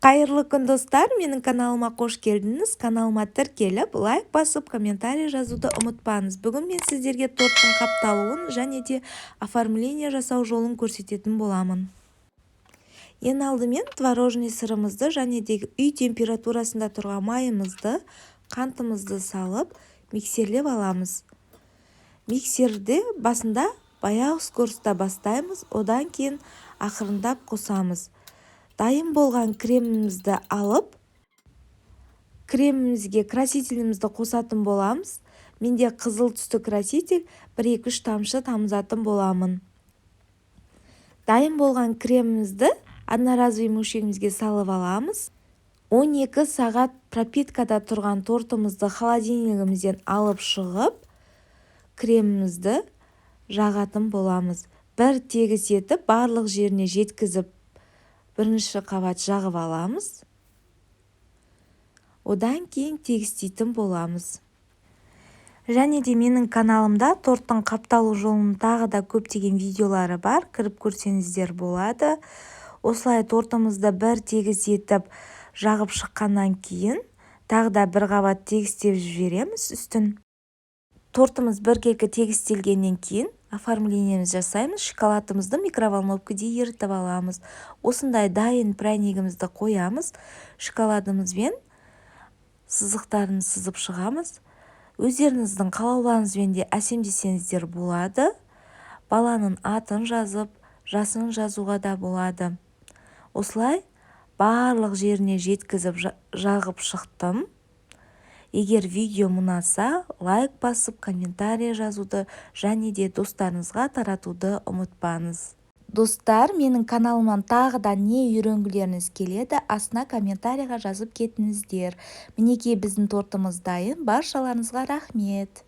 Қайырлы күн, достар! Менің каналыма қош келдіңіз! Каналыма тіркеліп, лайк басып, комментарий жазуды ұмытпаңыз. Бүгін мен сіздерге торттың қапталуын және де оформление жасау жолын көрсететін боламын. Ең алдымен творожный сырымызды және де үй температурасында тұрған майымызды, қантымызды салып, миксерлеп аламыз. Миксерде басында баяу скоростьта бастаймыз, одан кейін ақырындап қосамыз. Дайын болған кремімізді алып, кремімізге красителімізді қосатын боламыз. Менде қызыл түсті краситель, бір, екі, үш тамшы тамызатын боламын. Дайын болған кремімізді одноразовый мөшегімізге салып аламыз. 12 сағат пропиткада тұрған тортымызды холодильнигімізден алып шығып, кремімізді жағатын боламыз. Бір тегіс етіп, барлық жеріне жеткізіп, бірінші қабат жағып аламыз. Одан кейін тегістейтін боламыз. Және де менің каналымда торттың қапталу жолының тағы да көптеген видеолары бар, кіріп көрсеңіздер болады. Осылай тортымызды бір тегіс етіп жағып шыққаннан кейін, тағы да бір қабат тегістеп жібереміз үстін. Тортымыз біркелкі тегістелгеннен кейін, оформлениемізді жасаймыз. Шоколадымызды микроволновкаде ерітіп аламыз. Осындай дайын пряникімізді қоямыз, шоколадымызбен сызықтарын сызып шығамыз. Өздеріңіздің қалауларыңызбен де әсемдесеңіздер болады. Баланың атын жазып, жасын жазуға да болады. Осылай барлық жеріне жеткізіп жағып шықтым. Егер видео ұнаса, лайк басып, комментарий жазуды және де достарыңызға таратуды ұмытпаңыз. Достар, менің каналымнан тағы да не үйренгілеріңіз келеді, астына комментарийға жазып кетіңіздер. Мінекей, біздің тортымыз дайын. Баршаларыңызға рахмет!